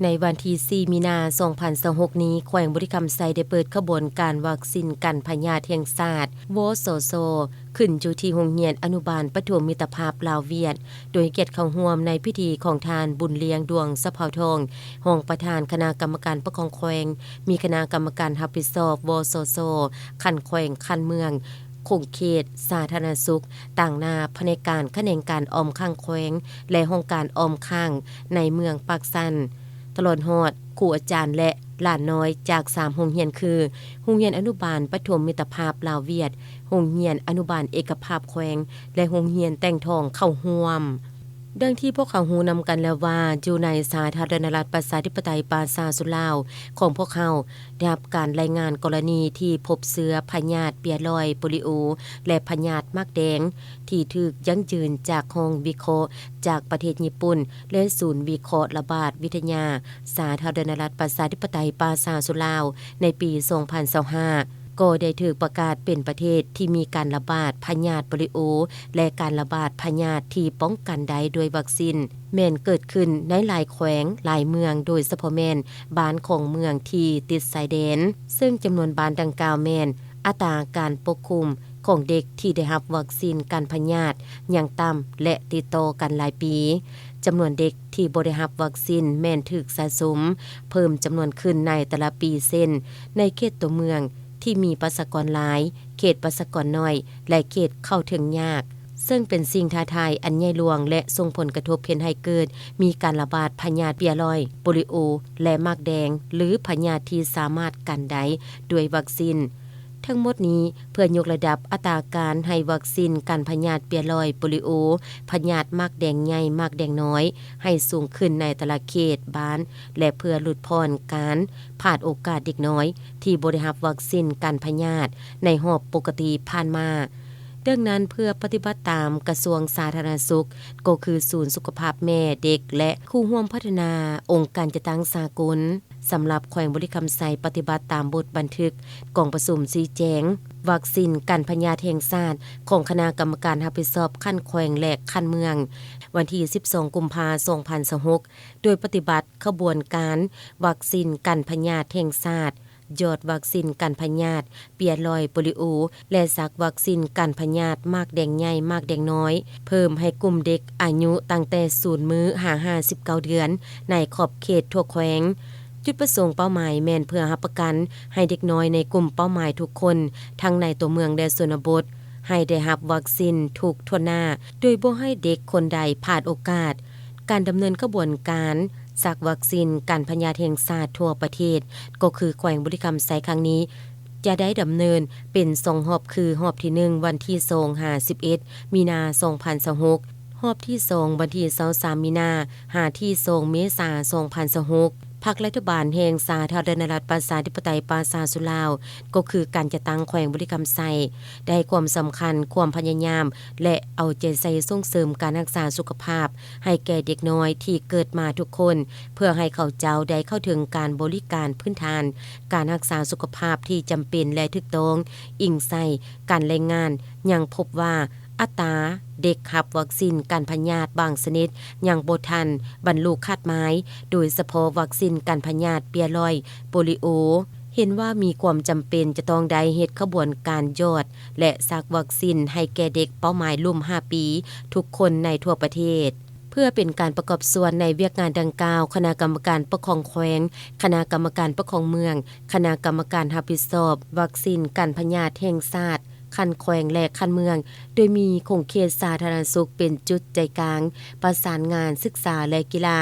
ໃນວັນທີສີ່ ມີນາ ສອງພັນຊາວຫົກນີ້, ແຂວງບໍລິຄຳໄຊໄດ້ເປີດຂະບວນການວັກຊິນກັນພະຍາດແຫ່ງຊາດ ວສຊ ຂຶ້ນຢູ່ທີ່ໂຮງຮຽນອະນຸບານປະຖົມມິດຕະພາບລາວ-ຫວຽດ, ໂດຍໃຫ້ກຽດເຂົ້າຮ່ວມໃນພິທີຂອງທ່ານ ບຸນລຽງ ດວງສະເພົາທອງ, ຮອງປະທານຄະນະກຳມະການປົກຄອງແຂວງ, ມີຄະນະກຳມະການຮັບຜິດຊອບ ວສຊ ຂັ້ນແຂວງ, ຂັ້ນເມືອງ, ຂົງເຂດສາທາລະນະສຸກ, ຕາງໜ້າພະແນກການຂະແໜງການອ້ອມຂ້າງແຂວງ ແລະ ຫ້ອງການອ້ອມຂ້າງໃນເມືອງປາກຊັນ. ຕະຫຼອດຮອດຄູອາຈານ ແລະ ຫຼານນ້ອຍຈາກສາມໂຮງຮຽນຄື ໂຮງຮຽນອະນຸບານປະຖົມມິດຕະພາບລາວ-ຫວຽດ, ໂຮງຮຽນອະນຸບານເອກະພາບແຂວງ ແລະ ໂຮງຮຽນແຕ່ງທອງເຂົ້າຮ່ວມ. ດັ່ງທີ່ພວກເຮົາຮູ້ນຳກັນແລ້ວວ່າ, ຢູ່ໃນສາທາລະນະລັດປະຊາທິປະໄຕປະຊາຊົນລາວຂອງພວກເຮົາ ໄດ້ຮັບການລາຍງານກໍລະນີທີ່ພົບເຊື້ອພະຍາດເປຍລອຍ, ໂປລິໂອ ແລະ ພະຍາດໝາກແດງ ທີ່ຖືກຢັ້ງຢືນຈາກຫ້ອງວິເຄາະຈາກປະເທດຍີ່ປຸ່ນ ແລະ ສູນວິເຄາະລະບາດວິທະຍາ ສາທາລະນະລັດປະຊາທິປະໄຕປະຊາຊົນລາວ ໃນປີສອງພັນຊາວຫ້າ ກໍໄດ້ຖືກປະກາດເປັນປະເທດທີ່ມີການລະບາດພະຍາດໂປລິໂອ ແລະ ການລະບາດພະຍາດທີ່ປ້ອງກັນໄດ້ດ້ວຍວັກຊິນ ແມ່ນເກີດຂຶ້ນໃນຫຼາຍແຂວງ, ຫຼາຍເມືອງ, ໂດຍສະເພາະແມ່ນບ້ານຂອງເມືອງທີ່ຕິດຊາຍແດນ, ເຊິ່ງຈຳນວນບ້ານດັ່ງກ່າວແມ່ນ ອັດຕາການປົກຄຸມຂອງເດັກທີ່ໄດ້ຮັບວັກຊິນກັນພະຍາດຍັງຕ່ຳ ແລະ ຕິດຕໍ່ກັນຫຼາຍປີ. ຈຳນວນເດັກທີ່ບໍ່ໄດ້ຮັບວັກຊິນແມ່ນຖືກສະສົມເພີ່ມຈຳນວນຂຶ້ນໃນແຕ່ລະປີ ເຊັ່ນ ໃນເຂດຕົວເມືອງທີ່ມີປະຊາກອນຫຼາຍ, ເຂດປະຊາກອນໜ້ອຍ ແລະ ເຂດເຂົ້າເຖິງຍາກ, ເຊິ່ງເປັນສິ່ງທ້າທາຍອັນໃຫຍ່ຫຼວງ ແລະ ສົ່ງຜົນກະທົບເຮັດໃຫ້ເກີດມີການລະບາດພະຍາດເປຍລອຍ, ໂປລິໂອ ແລະ ໝາກແດງ ຫຼື ພະຍາດທີ່ສາມາດກັນໄດ້ດ້ວຍວັກຊິນ. ທັງໝົດນີ້ເພື່ອຍົກລະດັບອັດຕາການໃຫ້ວັກຊິນກັນພະຍາດເປຍລອຍ, ໂປລິໂອ, ພະຍາດໝາກແດງໃຫຍ່, ໝາກແດງນ້ອຍ ໃຫ້ສູງຂຶ້ນໃນແຕ່ລະເຂດບ້ານ ແລະ ເພື່ອຫຼຸດຜ່ອນການພາດໂອກາດເດັກນ້ອຍທີ່ບໍ່ໄດ້ຮັບວັກຊິນກັນພະຍາດໃນຮອບປົກກະຕິຜ່ານມາ. ດັ່ງນັ້ນ, ເພື່ອປະຕິບັດຕາມກະຊວງສາທາລະນະສຸກ, ກໍຄືສູນສຸຂະພາບແມ່, ເດັກ ແລະ ຄູ່ຮ່ວມພັດທະນາ, ອົງການຈັດຕັ້ງສາກົນ ສຳລັບແຂວງບໍລິຄຳໄຊປະຕິບັດຕາມບົດບັນທຶກກອງປະຊຸມຊີ້ແຈງວັກຊິນກັນພະຍາດແຫ່ງຊາດຂອງຄະນະກຳມະການຮັບຜິດຊອບຂັ້ນແຂວງ ແລະ ຂັ້ນເມືອງ ວັນທີສິບສອງ ກຸມພາ ສອງພັນຊາວຫົກ ໂດຍປະຕິບັດຂະບວນການວັກຊິນກັນພະຍາດແຫ່ງຊາດ, ຢອດວັກຊິນກັນພະຍາດເປຍລອຍ, ໂປລິໂອ ແລະ ສັກວັກຊິນກັນພະຍາດໝາກແດງໃຫຍ່, ໝາກແດງນ້ອຍ ເພີ່ມໃຫ້ກຸ່ມເດັກອາຍຸຕັ້ງແຕ່ສູນມື້ຫາຫ້າສິບເກົ້າເດືອນ ໃນຂອບເຂດທົ່ວແຂວງ. ຈຸດປະສົງເປົ້າໝາຍແມ່ນເພື່ອຮັບປະກັນໃຫ້ເດັກນ້ອຍໃນກຸ່ມເປົ້າໝາຍທຸກຄົນ, ທັງໃນຕົວເມືອງ ແລະ ຊົນນະບົດ, ໃຫ້ໄດ້ຮັບວັກຊິນທຸກທົ່ວໜ້າ, ໂດຍບໍ່ໃຫ້ເດັກຄົນໃດພາດໂອກາດ. ການດຳເນີນຂະບວນການສັກວັກຊິນກັນພະຍາດແຫ່ງຊາດທົ່ວປະເທດ, ກໍຄືແຂວງບໍລິຄຳໄຊຄັ້ງນີ້ ຈະໄດ້ດຳເນີນເປັນສອງຮອບ ຄື ຮອບທີໜຶ່ງ ວັນທີສອງຫາສິບເອັດ ມີນາ ສອງພັນຊາວຫົກ, ຮອບທີສອງ ວັນທີຊາວສາມ ມີນາ ຫາທີສອງ ເມສາ ສອງພັນຊາວຫົກ. ພັກລັດຖະບານແຫ່ງສາທາລະນະລັດປະຊາທິປະໄຕປະຊາຊົນລາວ ກໍຄືການຈັດຕັ້ງແຂວງບໍລິຄຳໄຊ ໄດ້ໃຫ້ຄວາມສຳຄັນ, ຄວາມພະຍາຍາມ ແລະ ເອົາໃຈໃສ່ສົ່ງເສີມການຮັກສາສຸຂະພາບ ໃຫ້ແກ່ເດັກນ້ອຍທີ່ເກີດມາທຸກຄົນ, ເພື່ອໃຫ້ເຂົາເຈົ້າໄດ້ເຂົ້າເຖິງການບໍລິການພື້ນຖານການຮັກສາສຸຂະພາບທີ່ຈຳເປັນ ແລະ ຖືກຕ້ອງ, ອີງໃສ່ການລາຍງານຍັງພົບວ່າ ອັດຕາເດັກຮັບວັກຊິນກັນພະຍາດບາງຊະນິດຍັງບໍ່ທັນບັນລຸຄາດໝາຍ, ໂດຍສະເພາະວັກຊິນກັນພະຍາດເປຍລອຍ, ໂປລິໂອ. ເຫັນວ່າມີຄວາມຈຳເປັນຈະຕ້ອງໄດ້ເຮັດຂະບວນການຢອດ ແລະ ສັກວັກຊິນໃຫ້ແກ່ເດັກເປົ້າໝາຍລຸ່ມຫ້າປີທຸກຄົນໃນທົ່ວປະເທດ. ເພື່ອເປັນການປະກອບສ່ວນໃນວຽກງານດັ່ງກ່າວ, ຄະນະກຳມະການປົກຄອງແຂວງ, ຄະນະກຳມະການປົກຄອງເມືອງ, ຄະນະກຳມະການຮັບຜິດຊອບວັກຊິນກັນພະຍາດແຫ່ງຊາດ ຂັ້ນແຂວງ ແລະ ຂັ້ນເມືອງ, ໂດຍມີຂົງເຂດສາທາລະນະສຸກເປັນຈຸດໃຈກາງ, ປະສານງານ, ສຶກສາ ແລະ ກິລາ,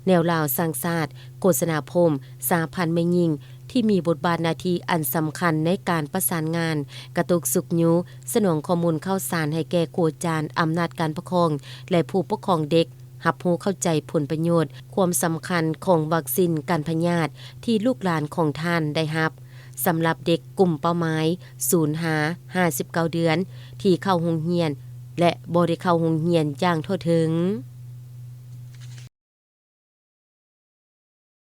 ແນວລາວສ້າງຊາດ, ໂຄສະນາພົມ, ສະຫະພັນແມ່ຍິງ, ທີ່ມີບົດບາດໜ້າທີ່ອັນສຳຄັນໃນການປະສານງານ, ກະຕຸກຊຸກຍູ້, ສະໜອງຂໍ້ມູນຂ່າວສານໃຫ້ແກ່ຄູອາຈານ, ອຳນາດການປົກຄອງ ແລະ ຜູ້ປົກຄອງເດັກ ຮັບຮູ້ເຂົ້າໃຈຜົນປະໂຫຍດ, ຄວາມສຳຄັນຂອງວັກຊິນກັນພະຍາດທີ່ລູກຫຼານຂອງທ່ານໄດ້ຮັບ, ສຳລັບເດັກກຸ່ມເປົ້າໝາຍ ສູນຫາຫ້າສິບເກົ້າເດືອນ ທີ່ເຂົ້າໂຮງຮຽນ ແລະ ບໍ່ໄດ້ເຂົ້າໂຮງຮຽນຢ່າງທົ່ວເຖິງ.